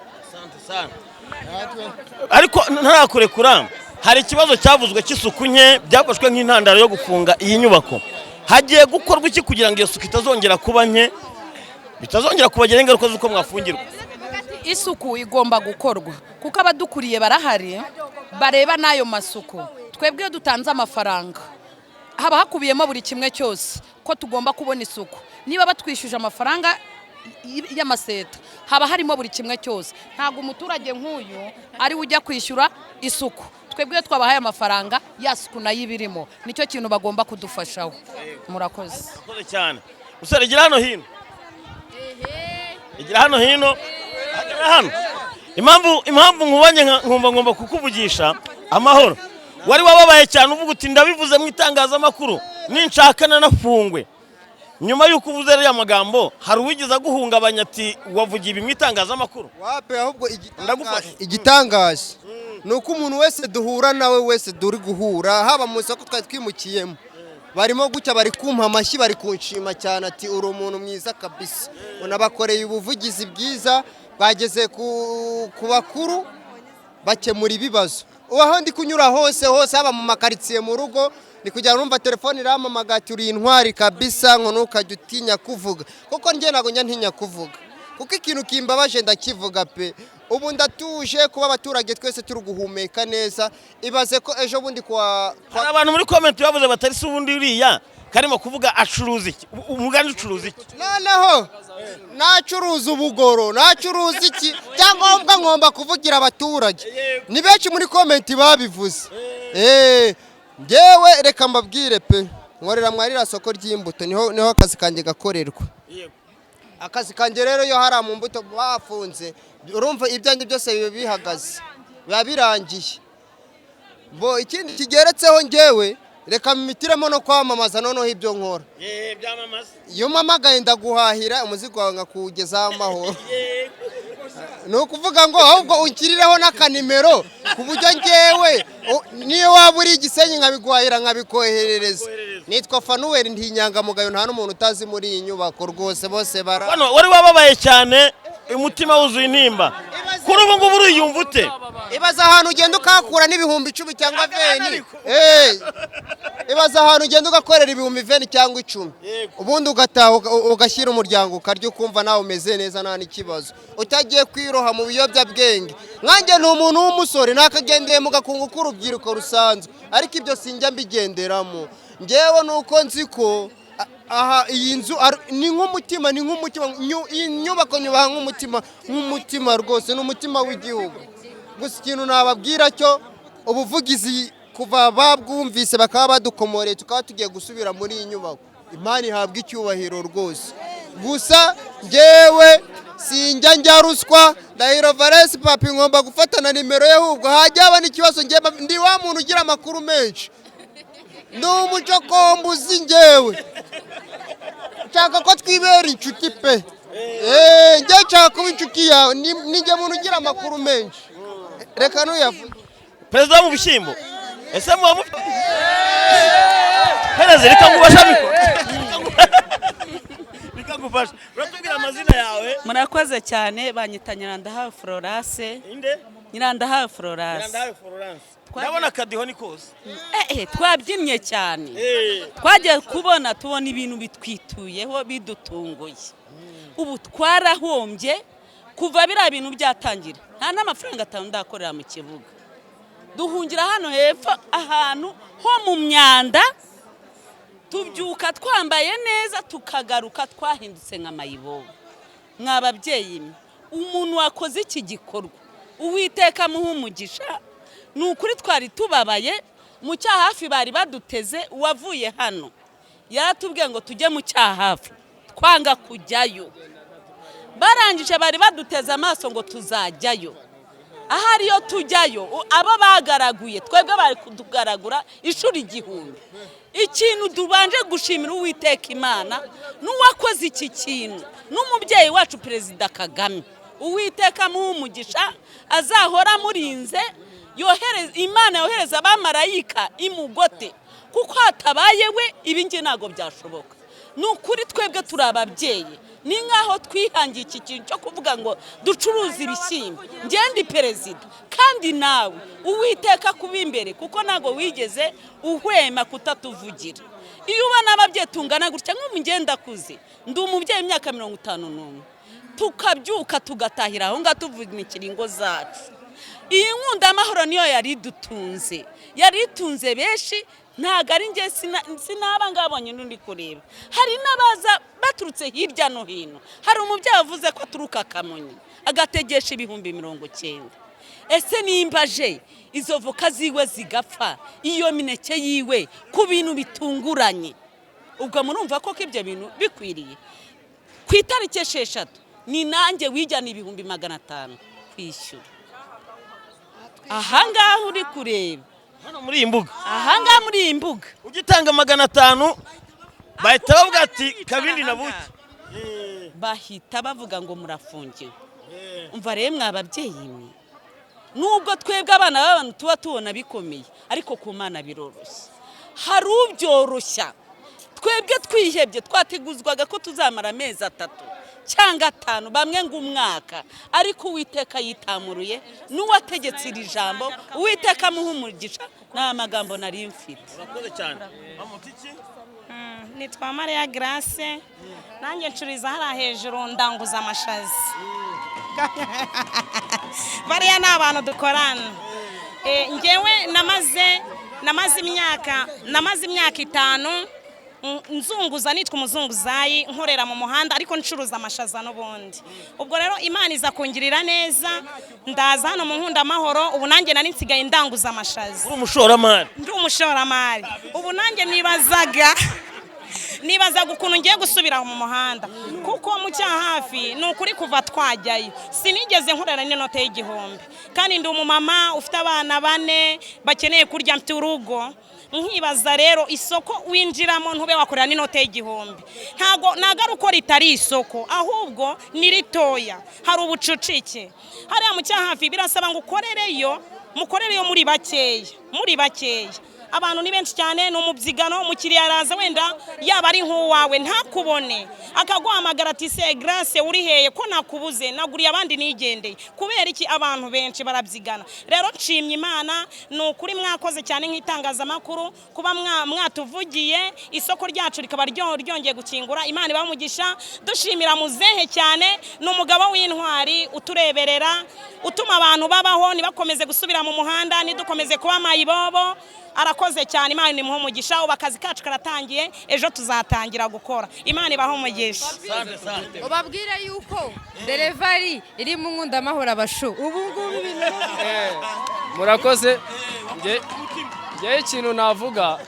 Ariko ntarakurekura, hari ikibazo cyavuzwe cy'isuku nke byafashwe nk'intandaro yo gufunga iyi nyubako. Hagiye gukorwa iki kugira ngo iyo suku itazongera kuba nke, bitazongera kubagiraho ingaruka z'uko mwafungirwa? Isuku igomba gukorwa kuko abadukuriye barahari, bareba n'ayo masuku. Twebwe iyo dutanze amafaranga haba hakubiyemo buri kimwe cyose ko tugomba kubona isuku. Niba batwishyuje amafaranga y'amaseta, haba harimo buri kimwe cyose. Ntabwo umuturage nk'uyu ari we ujya kwishyura isuku. Twebwe iyo twabahaye amafaranga, ya suku nayo iba irimo. Nicyo kintu bagomba kudufashaho. Murakoze. Murakoze cyane. Musore, gira hano hino, igira hano hino, hagera hano. Impamvu nkubonye nkumva ngomba kukuvugisha, amahoro. Wari wababaye cyane uvuga uti ndabivuze mu itangazamakuru, ninshaka nanafungwe. Nyuma y'uko uvuze ariya magambo, hari uwigeze aguhungabanya ati wavugiye ibi mu itangazamakuru? Wape, ahubwo Ndagufasha. igitangaje ni uko umuntu wese duhura nawe, wese turi guhura, haba mu isoko twari twimukiyemo, barimo gutya, bari kumpa amashyi, bari kunshima cyane, ati uri umuntu mwiza kabisa, unabakoreye ubuvugizi bwiza, bageze ku bakuru bakemura ibibazo. Ubu aho ndi kunyura hose hose, haba mu makaritsiye, mu rugo, ni kugira ngo numva telefone irampamagara ati uri intwari kabisa, ngo ntukajye utinya kuvuga. Kuko njye ntabwo njya ntinya kuvuga, kuko ikintu kimbabaje ndakivuga pe. Ubu ndatuje kuba abaturage twese turi guhumeka neza. Ibaze ko ejo bundi kuwa Hari abantu muri comment bavuze batari se ubundi uriya karimo kuvuga acuruza iki? Umugani ucuruza iki? Noneho nacuruza ubugoro, nacuruza iki? Cyangwa ngomba kuvugira abaturage. Ni benshi muri comment babivuze. Ngewe reka mbabwire pe, nkorera mwarira soko ry'imbuto, niho akazi kanjye gakorerwa. Akazi kanjye rero, iyo hari mu mbuto bafunze, urumva ibyanjye byose biba bihagaze, biba birangiye. Bo ikindi kigeretseho, ngewe reka mmitiremo no kwamamaza noneho ibyo nkora. Byamamaza. Iyo mpamagaye ndaguhahira umuzigo wawe nkakuwugezaho amahoro. Ni ukuvuga ngo ahubwo unshyirireho n'akanimero, ku buryo ngewe niyo waba uri Igisenyi nkabiguhahira, nkabikoherereza. Nitwa Fanuweli, ndi inyangamugayo, nta n'umuntu utazi muri iyi nyubako rwose, bose bara Hano wari wababaye cyane, umutima wuzuye intimba. Kuri ubu ngubu uriyumva ute? Ibaza ahantu ugenda ukahakura n'10,000 cyangwa 20. Ibaza ahantu ugenda ugakorera 20,000 cyangwa 10, ubundi ugataha ugashyira umuryango, ukarya, ukumva nawe umeze neza, nta n'ikibazo, utagiye kwiroha mu biyobyabwenge. Nkanjye ni umuntu w'umusore, nakagendeye mu gakungu k'urubyiruko rusanzwe, ariko ibyo sinjya mbigenderamo. Ngewe nuko nzi ko aha iyi nzu ni nk'umutima, ni nk'umutima. Iyi nyubako nyubaha nk'umutima, nk'umutima rwose, ni umutima w'igihugu. Gusa ikintu nababwira cyo, ubuvugizi kuva babwumvise bakaba badukomoreye, tukaba tugiye gusubira muri iyi nyubako, Imana ihabwa icyubahiro rwose. Gusa ngewe sinjya njya ruswa. Ndahiro Valens Papi, ngomba gufata na nimero ye, ahubwo hajya haba n'ikibazo, ngewe ndi wa muntu ugira amakuru menshi, ndi umucokombuzi. Ngewe nshaka ko twibera inshuti pe. Njye nshaka kuba inshuti yawe, ni njye muntu ugira amakuru menshi, reka ntuyavuge. Perezida wo mu bishyimbo, ese muba mufite perezida? Reka ngufashe mikoro, reka ngufashe. Uratubwira amazina yawe. Murakoze cyane. Banyita Nyirandahawe Florence. Inde? Nyirandahawe Florence. Nyirandahawe Florence. Ndabona akadiho ni kose. Twabyinnye cyane. Twagiye kubona tubona ibintu bitwituyeho, bidutunguye. Ubu twarahombye kuva biriya bintu byatangira, nta n'amafaranga 5 ndakorera mu kibuga. Duhungira hano hepfo, ahantu ho mu myanda, tubyuka twambaye neza, tukagaruka twahindutse nka mayibobo. Mwa babyeyi mwe, umuntu wakoze iki gikorwa, Uwiteka amuhe umugisha. Ni ukuri twari tubabaye. Mu Cyahafi bari baduteze. Uwavuye hano yaratubwiye ngo tujye mu Cyahafi, twanga kujyayo. Barangije bari baduteze amaso ngo tuzajyayo. Ahari iyo tujyayo, abo bagaraguye twebwe bari kutugaragura inshuro 1000. Ikintu tubanje gushimira Uwiteka Imana n'uwakoze iki kintu n'umubyeyi wacu Perezida Kagame, Uwiteka amuhe umugisha, azahora amurinze, Imana yohereza abamarayika imugote, kuko hatabaye we ibi ngibi ntabwo byashoboka. Ni ukuri twebwe turi ababyeyi, ni nk'aho twihangiye iki kintu cyo kuvuga ngo ducuruze ibishyimbo. Ngende perezida, kandi nawe Uwiteka kuba imbere, kuko ntabwo wigeze uhwema kutatuvugira. Iyo ubona ababyeyi tungana gutya, nk'ubu ngenda akuze, ndi umubyeyi w'imyaka 51, tukabyuka tugatahira aho ngaho tuvunikira ingo zacu. Iyi nkundamahoro niyo yari idutunze, yari itunze benshi. Ntabwo ari njye, sinaba ngabonye n'undi kureba, hari n'abaza baturutse hirya no hino. Hari umubyeyi wavuze ko aturuka Kamonyi agategesha 90,000. Ese nimba aje izo voka ziwe zigapfa, iyo mineke yiwe, ku bintu bitunguranye, ubwo murumva ko ibyo bintu bikwiriye? Ku itariki 6 ni nanjye wijyana 500,000 kwishyura ahangaha uri kureba. Hano muri iyi mbuga? Ahangaha muri iyi mbuga. Ugitanga 500 bahita bavuga ati kabindi na buki. Bahita bavuga ngo murafungiwe. Umva rero, mwa babyeyi mwe, nubwo twebwe abana b'abantu tuba tubona bikomeye, ariko ku Mana biroroshye. Hari ubyoroshya. Twebwe twihebye, twateguzwaga ko tuzamara amezi 3 cyangwa 5, bamwe ngo umwaka, ariko Uwiteka yitamuruye n'uwategetse iri jambo. Uwiteka amuha umugisha. Ni amagambo nari mfite. Urakoze cyane. Nitwa Mariya Grace, nanjye ncururiza hariya hejuru, ndanguza amashaza. Bariya ni abantu dukorana. Njyewe namaze imyaka 5 nzunguza, nitwa umuzunguzayi, nkorera mu muhanda ariko ncuruza amashaza n'ubundi. Ubwo rero Imana iza kungirira neza, ndaza hano mu Nkundamahoro. Ubu nanjye nari nsigaye ndanguza amashaza. Uri umushoramari? Ndi umushoramari. Ubu nanjye nibazaga ukuntu ngiye gusubira mu muhanda, kuko mu Cyahafi ni ukuri kuva twajyayo sinigeze nkorera n'inote y'igihumbi, kandi ndi umumama ufite abana bane bakeneye kurya, mfite urugo. Nkibaza rero, isoko winjiramo ntube wakorera n'inote y'igihumbi, ntago ari uko ritari isoko, ahubwo ni ritoya, hari ubucucike hariya mu Cyahafi. Birasaba ngo ukorereyo, mukorereyo muri bakeya, muri bakeya. Abantu ni benshi cyane, ni umubyigano. Umukiriya araza, wenda yaba ari nk'uwawe, ntakubone, akaguhamagara ati: "Se Grace, uri heye ko nakubuze? Naguriye abandi nigendeye." Kubera iki? Abantu benshi barabyigana. Rero nshimye Imana, ni ukuri mwakoze cyane nk'itangazamakuru kuba mwatuvugiye, isoko ryacu rikaba ryongeye gukingura. Imana ibahe umugisha. Dushimira muzehe cyane, ni umugabo w'intwari utureberera, utuma abantu babaho, ntibakomeze gusubira mu muhanda, ntidukomeze kuba mayibobo. Arakoze cyane, Imana imuhe umugisha. Ubu akazi kacu karatangiye, ejo tuzatangira gukora. Imana ibahe umugisha. Ubabwire yuko delivery iri mu Nkundamahoro, abashu ubu ngubu ibintu. Murakoze. Njye ikintu navuga,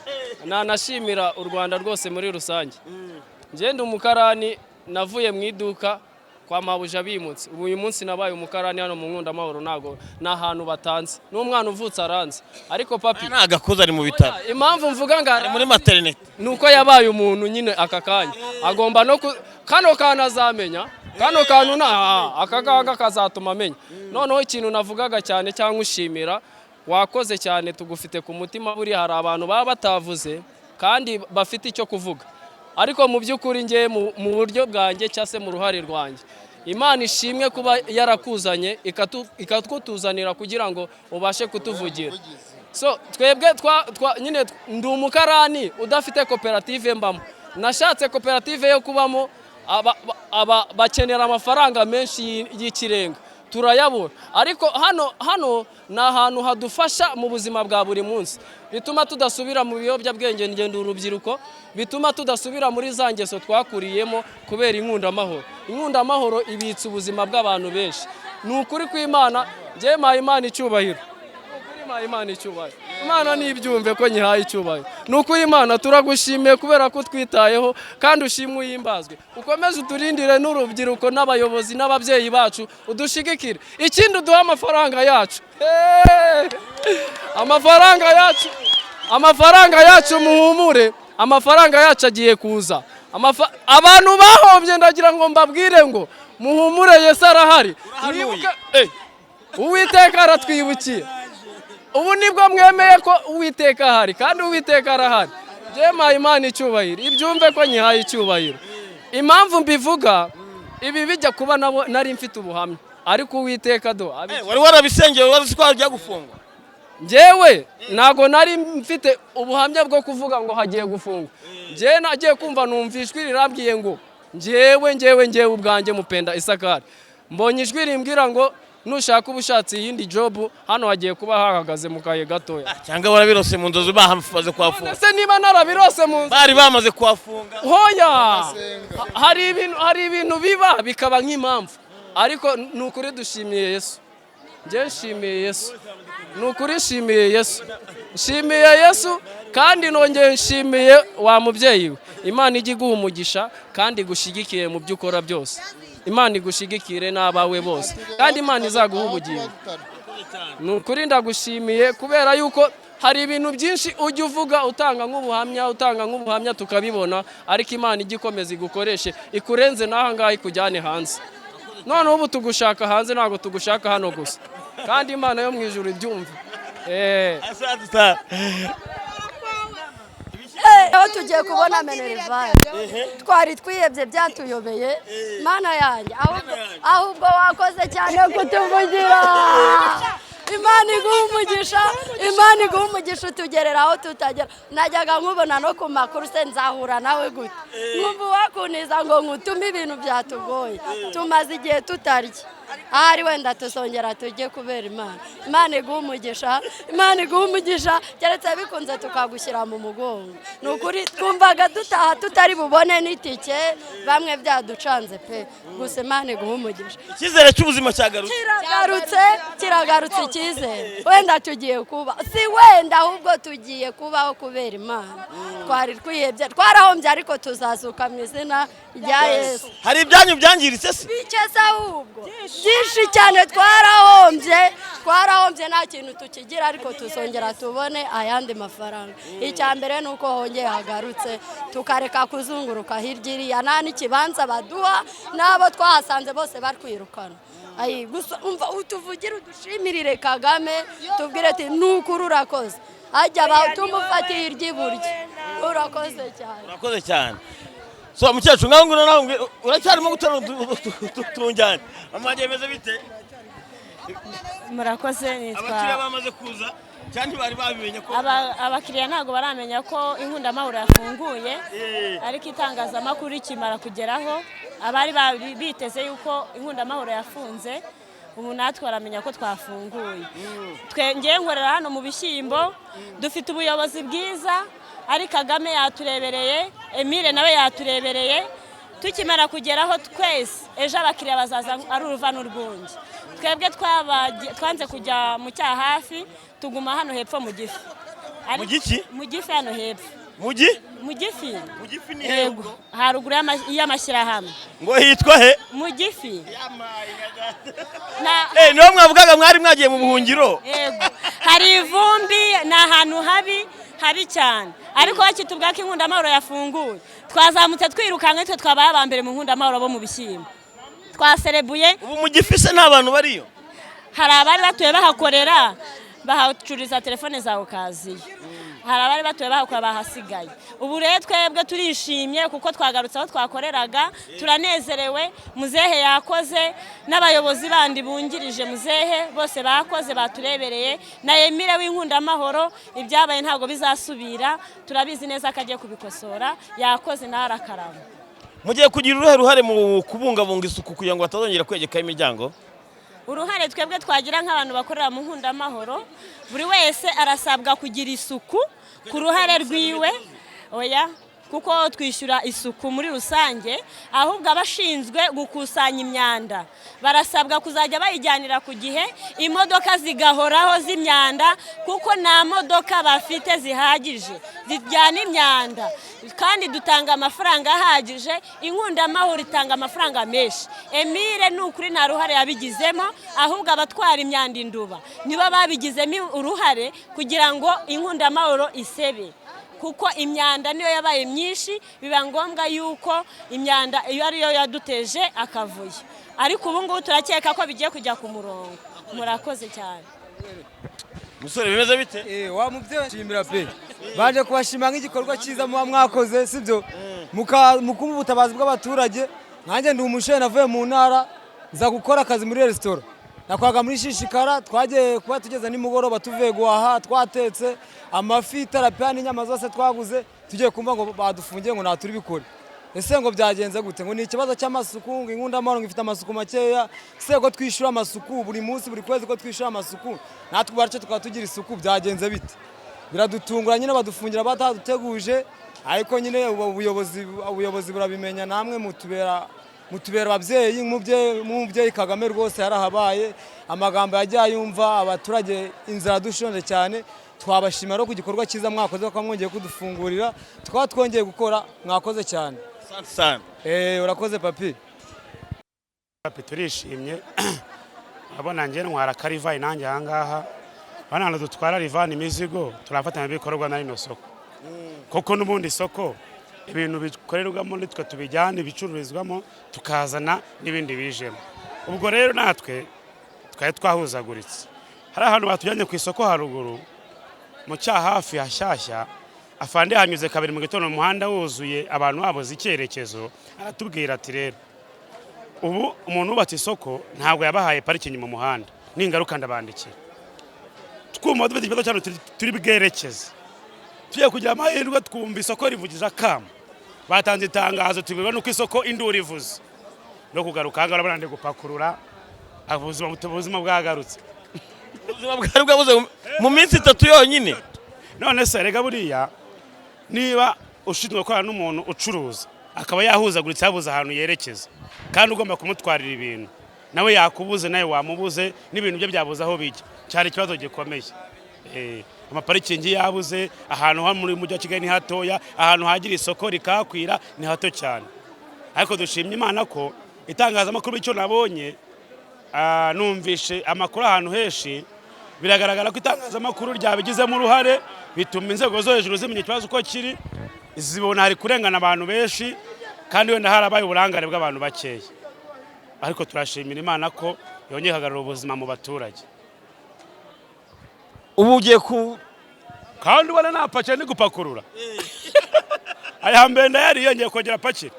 nanashimira u Rwanda rwose muri rusange. Njye ndi umukarani, navuye mu iduka kwa mabuja bimutse. Ubu uyu munsi nabaye umukarani hano mu Nkundamahoro. Ntago ni ahantu batanze, n'umwana uvutse aranze, ariko papi Nta gakoza, ari mu bitaro. Impamvu mvuga ngo ari muri maternité. Ni uko yabaye umuntu nyine. Aka kanya agomba no ku kano kantu azamenya kano kantu na aka ngaka kazatuma amenya. Noneho ikintu navugaga cyane cyangwa ushimira, wakoze cyane, tugufite ku mutima. Buriya hari abantu baba batavuze kandi bafite icyo kuvuga, ariko mu by'ukuri nge mu buryo bwanjye cyangwa se mu ruhare rwanjye, Imana ishimwe kuba yarakuzanye, ikatwutuzanira kugira ngo ubashe kutuvugira. So twebwe nyine ndi umukarani udafite koperative mbamo. Nashatse koperative yo kubamo, aba bakenera amafaranga menshi y'ikirenga, turayabura. Ariko hano ni ahantu hadufasha mu buzima bwa buri munsi, bituma tudasubira mu biyobyabwenge. Ngenda urubyiruko, bituma tudasubira muri za ngeso twakuriyemo kubera Inkundamahoro. Inkundamahoro ibitse ubuzima bw'abantu benshi, ni ukuri kw'Imana. Njyewe mpaye Imana icyubahiro. Mpaye Imana icyubahiro. Imana ntibyumve ko nyihaye icyubahiro. Ni ukuri Imana turagushimiye kubera ko utwitayeho, kandi ushimwe uhimbazwe. Ukomeze uturindire n'urubyiruko n'abayobozi n'ababyeyi bacu, udushigikire. Ikindi, uduhe amafaranga yacu. Hey! Amafaranga yacu, amafaranga yacu, muhumure, amafaranga yacu agiye kuza. Abantu bahombye, ndagira ngo mbabwire ngo muhumure, Yesu arahari. Mwibuke Uwiteka aratwibukiye. Ubu nibwo mwemeye ko Uwiteka ahari, kandi Uwiteka arahari. Njyewe Imana icyubahiro, ibyumve ko nyihaye icyubahiro. Impamvu mbivuga ibi, bijya kuba nabo nari mfite ubuhamya, ariko Uwiteka do Wari warabisengeye? Wari uzi ko hajya gufungwa? Njyewe ntago nari mfite ubuhamya bwo kuvuga ngo hagiye gufungwa. Njyewe nagiye kumva numva ijwi rirambwiye ngo njyewe ubwanjye Mupenda Isakari, mbonye ijwi rimbwira ngo nushaka ubushatse iyindi job, hano hagiye kuba hahagaze mu kaye gatoya. Cyangwa warabirose mu nzozi bamaze kuhafunga? Se niba narabirose mu nzu, bari bamaze kuhafunga. Hoya, hari ibintu biba bikaba nk'impamvu, ariko ni ukuri dushimiye Yesu. Njye nshimiye Yesu, ni ukuri nshimiye Yesu, nshimiye Yesu, kandi nongeye nshimiye wa mubyeyi we. Imana ijya iguha umugisha kandi igushyigikire mu byo ukora byose. Imana igushyigikire n'abawe bose, kandi Imana izaguha ubugingo. Ni ukuri ndagushimiye, kubera yuko hari ibintu byinshi ujya uvuga, utanga nk'ubuhamya tukabibona, ariko Imana ijya ikomeza igukoreshe, ikurenze n'aha ngaha, ikujyane hanze. Noneho ubu tugushaka hanze, ntabwo tugushaka hano gusa, kandi Imana yo mu ijuru ibyumve. Aho tugiye kubona minerval, twari twihebye, byatuyobeye. Mana yanjye, ahubwo wakoze cyane kutuvugira. Imana iguha umugisha, Imana iguha umugisha, utugerera aho tutagera. Najyaga nkubona no ku makuru, se nzahura nawe gute? Nkumva uwakuniza ngo nkutume, ibintu byatugoye, tumaze igihe tutarya. Ahari wenda tuzongera tujye kubera Imana. Imana iguha umugisha, Imana iguha umugisha. Keretse bikunze tukagushyira mu mugongo. Ni ukuri twumvaga dutaha tutari bubone n'itike, bamwe byaducanze pe. Gusa Imana iguha umugisha. Icyizere cy'ubuzima cyagarutse. Kiragarutse, kiragarutse icyizere. Wenda tugiye kuba, si wenda, ahubwo tugiye kubaho kubera Imana. Twari twihebye, twarahombye, ariko tuzazuka mu izina rya Yesu. Hari ibyanyu byangiritse se? Bike se ahubwo, byinshi cyane. Twarahombye, twarahombye, nta kintu tukigira, ariko tuzongera tubone ayandi mafaranga. Icya mbere ni uko hongeye hagarutse, tukareka kuzunguruka hirya iriya. Nta n'ikibanza baduha, n'abo twahasanze bose batwirukana. Ayi, gusa umva, utuvugire, udushimirire Kagame, tubwire ati nukuri urakoze, ajya tumufatiye iry'iburyo, urakoze cyane. Urakoze cyane. So mukecuru, ngaho ngwino nawe uracyarimo gutora tunjyane. Mama wanjye, bimeze bite? Murakoze, nitwa Abakiriya bamaze kuza cyangwa ntibari babimenye ko Abakiriya ntabwo baramenya ko Inkundamahoro yafunguye, ariko itangazamakuru rikimara kugeraho, abari biteze yuko Inkundamahoro yafunze, ubu natwe baramenya ko twafunguye. Twe ngewe nkorera hano mu bishyimbo. Dufite ubuyobozi bwiza, ari Kagame yaturebereye, Emile nawe yaturebereye. Tukimara kugeraho twese, ejo abakiriya bazaza ari uruva n'urwunge. Twebwe twanze kujya mu Cyahafi, tuguma hano hepfo mu Gifi. Mu giki? Mu Gifi, hano hepfo. Mu gi? Mu Gifi. Mu Gifi ni he? Yego, haruguru y'amashyirahamwe. Ngo hitwa he? Mu Gifi. Niho mwavugaga mwari mwagiye mu buhungiro? Yego, hari ivumbi, ni ahantu habi habi cyane, ariko bakitubwira ko Inkundamahoro yafunguye, twazamutse twirukanka. Nitwe twabaye aba mbere mu Nkundamahoro bo mu bishyimbo, twaserebuye. Ubu mu Gifi se nta bantu bariyo? Hari abari batuye bahakorera, bahacururiza telefone za occasion. Hari abari batuye bahakora bahasigaye. Ubu rero twebwe turishimye kuko twagarutse aho twakoreraga, turanezerewe. Muzehe yakoze, n'abayobozi bandi bungirije muzehe bose bakoze, baturebereye, na Emile w'Inkundamahoro. Ibyabaye ntabwo bizasubira, turabizi neza ko agiye kubikosora. Yakoze nawe arakarama. Mugiye kugira uruhe ruhare mu kubungabunga isuku kugira ngo batazongera kwegekaho imiryango? Uruhare twebwe twagira nk'abantu bakorera mu Nkundamahoro, buri wese arasabwa kugira isuku ku ruhare rwiwe. Oya, kuko twishyura isuku muri rusange, ahubwo abashinzwe gukusanya imyanda barasabwa kuzajya bayijyanira ku gihe, imodoka zigahoraho z'imyanda, kuko nta modoka bafite zihagije zijyana imyanda, kandi dutanga amafaranga ahagije. Inkundamahoro itanga amafaranga menshi. Emile ni ukuri nta ruhare yabigizemo, ahubwo abatwara imyanda induba nibo babigizemo uruhare kugira ngo Inkundamahoro isebe, kuko imyanda niyo yabaye myinshi, biba ngombwa yuko imyanda iyo ariyo yaduteje akavuyo. Ariko ubu ngubu turakeka ko bigiye kujya ku murongo. Murakoze cyane. Musore, bimeze bite? Wa mubyeyi, shimira pe, baje kubashima nk'igikorwa cyiza muba mwakoze, sibyo? Mukumva ubutabazi bw'abaturage. Nkanjye ndi umusheni, navuye mu ntara nza gukora akazi muri resitora. Nakwaga muri Shishikara. Twagiye kuba tugeze nimugoroba, tuvuye guhaha, twatetse amafi, tarapiya n'inyama zose twaguze, tugiye kumva ngo badufungiye, ngo nta turi bikore. Ese ngo byagenze gute? Ngo ni ikibazo cy'amasuku, ngo Inkundamahoro ngo ifite amasuku makeya. Se ko twishyura amasuku buri munsi, buri kwezi, ko twishyura amasuku natwe ubwacu tukaba tugira isuku, byagenze bite? Biradutungura nyine, badufungira bataduteguje. Ariko nyine ubuyobozi burabimenya, namwe mutubera ababyeyi. Nk'umubyeyi Kagame rwose yarahabaye, amagambo yagiye ayumva. Abaturage inzara dushonje cyane. Twabashimira rero ku gikorwa cyiza mwakoze, ko mwongeye kudufungurira tukaba twongeye gukora. Mwakoze cyane. Sana. Urakoze, papi. Papi, turishimye. Urabona njye ntwara karivayi nanjye ahangaha, bano hantu dutwara rivani imizigo, turafatanya ibikorwa na rino soko, kuko n'ubundi isoko ibintu bikorerwamo nitwe tubijyana, ibicururizwamo tukazana n'ibindi bijemo. Ubwo rero natwe twari twahuzaguritse. Hari ahantu batujyanye ku isoko haruguru mu Cyahafi hashyashya, afande hanyuze kabiri mu gitondo, umuhanda wuzuye, abantu babuze icyerekezo. Aratubwira ati: "Rero ubu umuntu wubatse isoko ntabwo yabahaye parikingi mu muhanda, ningaruka ndabandikira." Twumva dufite ikibazo cyane turi bwerekeze. Tugiye kugira amahirwe twumva isoko rivugiza akamo, batanze itangazo, tubibona nuko isoko induru ivuze no kugaruka aha ngaha. Urabona ndi gupakurura, ubuzima bwagarutse. Ubuzima bwari bwabuze mu minsi 3 yonyine. None se rega buriya niba ushinzwe gukorana n'umuntu ucuruza akaba yahuzaguritse, yabuze ahantu yerekeza, kandi ugomba kumutwarira ibintu, nawe yakubuze, nawe wamubuze, n'ibintu bye byabuze aho bijya, cyari ikibazo gikomeye. Amaparikingi yabuze ahantu ho muri mujyi wa Kigali ni hatoya, ahantu hagira isoko rikahakwira ni hato cyane. Ariko dushimye Imana ko itangazamakuru, icyo nabonye, numvishe amakuru ahantu henshi, biragaragara ko itangazamakuru ryabigizemo uruhare, bituma inzego zo hejuru zimenya ikibazo uko kiri, zibona hari kurengana abantu benshi, kandi wenda harabaye uburangare bw'abantu bakeya. Ariko turashimira Imana ko yongeye ikagarura ubuzima mu baturage. Ubu ugiye ku Kandi ubona napakiye, ni gupakurura, aya mbere ndayariye, ngiye kongera apakira.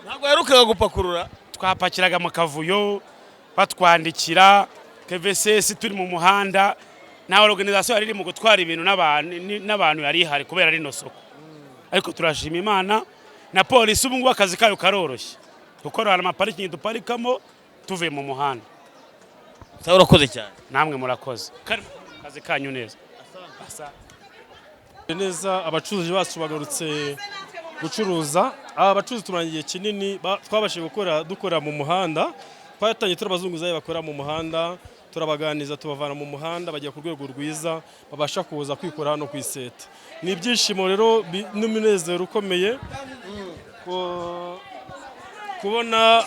Ntabwo yaherukaga gupakurura. Twapakiraga mu kavuyo, batwandikira KVSS turi mu muhanda. Nta organisation yari iri mu gutwara ibintu n'abantu yari ihari kubera rino soko. Ariko turashima Imana na polisi, ubu ngubu akazi kayo karoroshye kuko hari amaparikingi duparikamo tuvuye mu muhanda. Sawa, urakoze cyane. Namwe murakoze. Akazi kanyu neza. Neza, abacuruzi bacu bagarutse gucuruza. Aba bacuruzi tumaranye igihe kinini, twabashije gukora dukora mu muhanda. Twatangiye turi abazunguzayi bakora mu muhanda, turabaganiza, tubavana mu muhanda, bajya ku rwego rwiza, babasha kuza kwikora hano ku iseta. Ni ibyishimo rero n'umunezero ukomeye kubona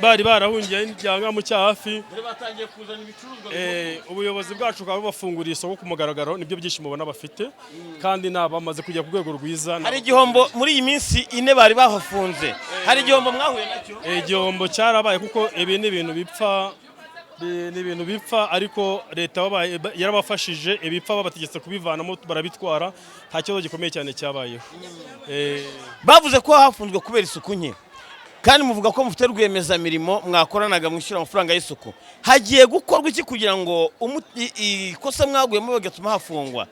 bari barahungiye cyangwa mu Cyahafi. Batangiye kuzana ibicuruzwa. Ubuyobozi bwacu bukaba bubafunguriye isoko ku mugaragaro. Nibyo byishimo ubona bafite, kandi bamaze kujya ku rwego rwiza. Hari igihombo muri iyi minsi 4 bari bahafunze? Hari igihombo mwahuye nacyo? Igihombo cyarabaye, kuko ibi ni ibintu bipfa, ni ibintu bipfa, ariko leta yarabafashije, ibipfa babategetse kubivanamo, barabitwara, nta kibazo gikomeye cyane cyabayeho. Bavuze ko hafunzwe kubera isuku nke, kandi muvuga ko mufite rwiyemezamirimo mwakoranaga mwishyura amafaranga y'isuku. Hagiye gukorwa iki kugira ngo ikosa mwaguyemo bigatuma hafungwa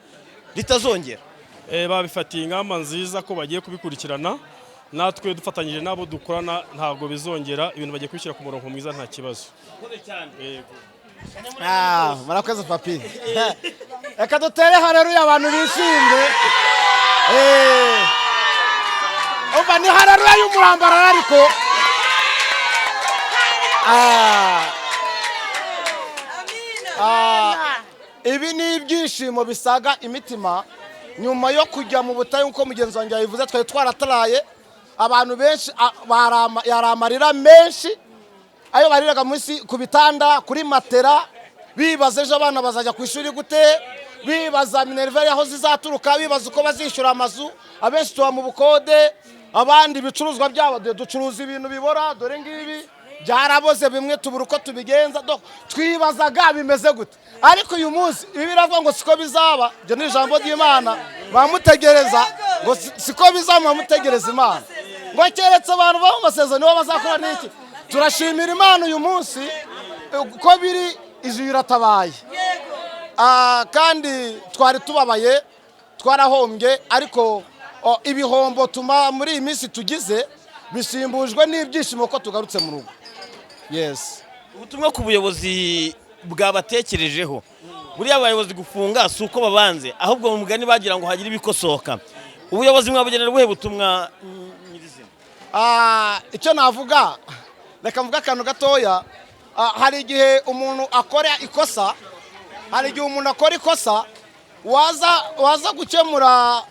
ritazongera? Babifatiye ingamba nziza ko bagiye kubikurikirana, natwe dufatanyije n'abo dukorana ntabwo bizongera. Ibintu bagiye kubishyira ku murongo mwiza, nta kibazo. Yego. Murakoze, papi. Reka dutere hareruya, abantu bishimye. Umva, ni hareruya y'umurambararo ariko. Ibi ni ibyishimo bisaga imitima nyuma yo kujya mu butayu, nk'uko mugenzi wanjye yabivuze. Twari twarataraye abantu benshi, yari amarira menshi ayo bariraga munsi ku bitanda, kuri matera, bibaza ejo abana bazajya ku ishuri gute, bibaza minerval aho zizaturuka, bibaza uko bazishyura amazu. Abenshi tuba mu bukode, abandi ibicuruzwa byabo, dore ducuruza ibintu bibora, dore ngibi byaraboze, bimwe tubura uko tubigenza. Twibazaga bimeze gute, ariko uyu munsi ibi biravuga ngo siko bizaba. Ibyo ni ijambo ry'Imana, bamutegereza ngo siko bizaba, bamutegereza Imana ngo keretse abantu baba mu masezerano nibo bazakora n'iki. Turashimira Imana uyu munsi. Uko biri, ijuru iratabaye. Kandi twari tubabaye, twarahombye, ariko ibihombo tuma muri iyi minsi tugize bisimbujwe n'ibyishimo ko tugarutse mu rugo. Yes. Ubutumwa ku buyobozi bwabatekerejeho. Buriya abayobozi gufunga si uko babanze, ahubwo mu mugani bagira ngo hagire ibikosoka. Ubuyobozi mwabugenera ubuhe butumwa nyirizina? Icyo navuga, reka mvuge akantu gatoya. Hari igihe umuntu akora ikosa, hari igihe umuntu akora ikosa waza gukemura.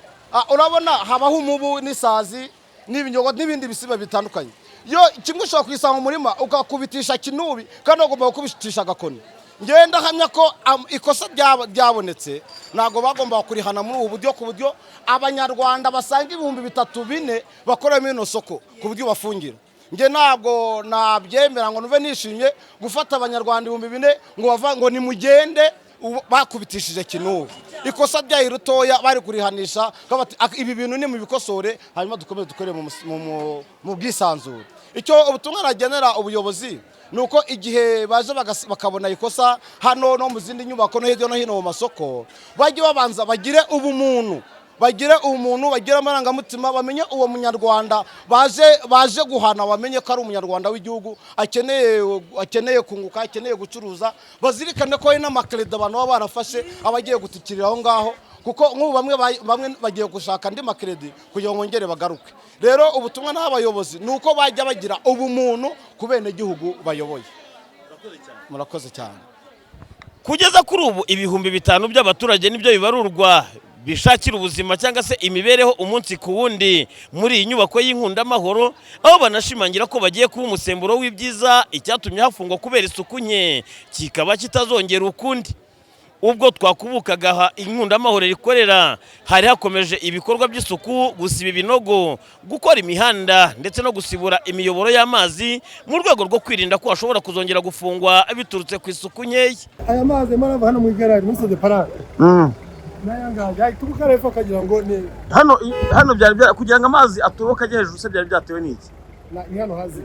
Urabona habaho umubu n'isazi n'ibinyogo n'ibindi bisiba bitandukanye. Yo kimwe ushobora kwisanga mu murima ukakubitisha kinubi kandi ugomba gukubitisha agakoni. Ngenda hamya ko ikosa ryabonetse, ntabwo bagomba kurihana muri ubu buryo, ku buryo Abanyarwanda basanga 3000-4000 bakoramo ino soko, ku buryo bafungira. Nge ntabwo nabyemera ngo nuve nishimye gufata Abanyarwanda 4000 ngo bava ngo nimugende bakubitishije kinubi. Ikosa ryayo rutoya bari kurihanisha, bati ibi bintu ni mu bikosore, hanyuma dukomeze dukore mu bwisanzure. Icyo ubutumwa nagenera ubuyobozi ni uko igihe baje bakabona ikosa hano no mu zindi nyubako no hirya no hino mu masoko, bajye babanza bagire ubumuntu, bagire umuntu, bagire amarangamutima, bamenye uwo Munyarwanda baje guhana, bamenye ko ari Umunyarwanda w'igihugu akeneye kunguka, akeneye gucuruza. Bazirikane ko hari n'amakredi abantu baba barafashe abagiye gutikirira aho ngaho, kuko nk'ubu bamwe bagiye gushaka andi makredi kugira ngo bongere bagaruke. Rero ubutumwa n'abayobozi ni uko bajya bagira ubumuntu ku bene gihugu bayoboye. Murakoze cyane. Kugeza kuri ubu 5000 by'abaturage nibyo bibarurwa bishakira ubuzima cyangwa se imibereho umunsi ku wundi muri iyi nyubako y'Inkundamahoro, aho banashimangira ko bagiye kuba umusemburo w'ibyiza. Icyatumye hafungwa kubera isuku nke kikaba kitazongera ukundi. Ubwo twakubukaga aha Inkundamahoro rikorera, hari hakomeje ibikorwa by'isuku, gusiba ibinogo, gukora imihanda ndetse no gusibura imiyoboro y'amazi mu rwego rwo kwirinda ko hashobora kuzongera gufungwa biturutse ku isuku nkeya. Aya mazi arimo hano mu igaraje muri Sodeparake hano byari kugira ngo amazi atoroka ajya hejuru se byari byatewe n'iki? Ni hano hazi.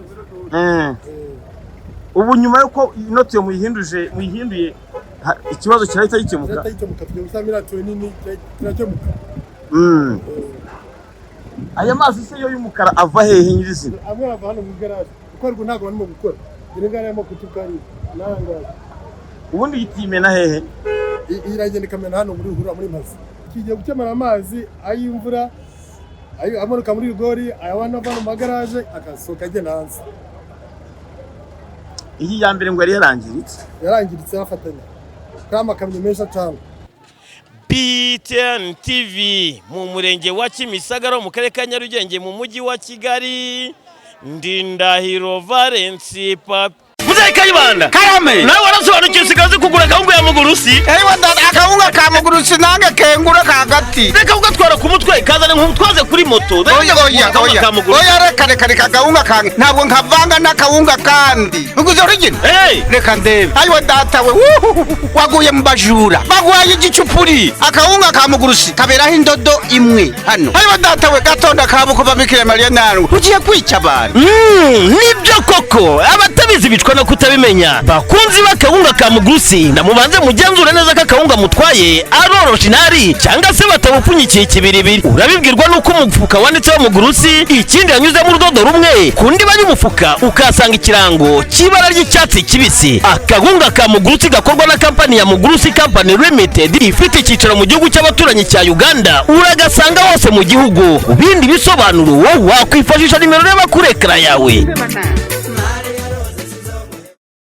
Ubu nyuma yuko inoti yo muyihinduye ikibazo kirahita gikemuka. Aya mazi se yo y'umukara ava hehe nyirizina? Amwe ava hano mu igaraje kuko ariko ntabwo barimo gukora. Iri arimo kutukari n'ahangaha. Ubundi yitimena hehe? Iragenda ikamena hano muri ruhurura muri Mazi. Kigiye gukemura amazi ay'imvura amanuka muri rigori, ayabana ava mu magaraje akasohoka agenda hanze. Iyi ya mbere ngo yari yarangiritse. Yarangiritse yafatanya. Kandi amakamyo menshi acana. BTN TV mu murenge wa Kimisagara mu karere ka Nyarugenge mu mujyi wa Kigali, Ndindahiro Valence Papi. Muzehe Kayibanda. Karame. Nawe warasobanukiwe usigaye kugura akawunga ya mugurusi. Ewa dada, akawunga ka mugurusi nange kengura kagati. Reka ugatwara ku mutwe kazana nk'utwaze kuri moto. Oya oya oya. Oya reka reka reka akawunga kange. Ntabwo nkavanga n'akawunga kandi. Uguze origin? Hey. Reka ndebe. Ayiwa data we. Waguye mu bajura. Bagwaye igicupuri. Akawunga ka mugurusi kaberaho indodo imwe hano. Ayiwa data we, gatonda kabuko bamikira Mariya nawe. Ugiye kwica abantu. Nibyo koko abatabizi bicwa no kutabimenya. Bakunzi bakawunga ka mugurusi, ndamubanze mugenzure neza ko akawunga mutwaye ari originali cyangwa se batabupfunyikiye ikibiribiri. Urabibwirwa nuko umufuka wanditseho mugurusi, ikindi yanyuzemo urudodo rumwe ku ndiba y'umufuka ukasanga ikirango cy'ibara ry'icyatsi kibisi. Akawunga ka mugurusi gakorwa na kampani ya Mugurusi Company Limited ifite icyicaro mu gihugu cy'abaturanyi cya Uganda, uragasanga hose mu gihugu. Bindi bisobanuro wowe wakwifashisha nimero reba kuri ekara yawe.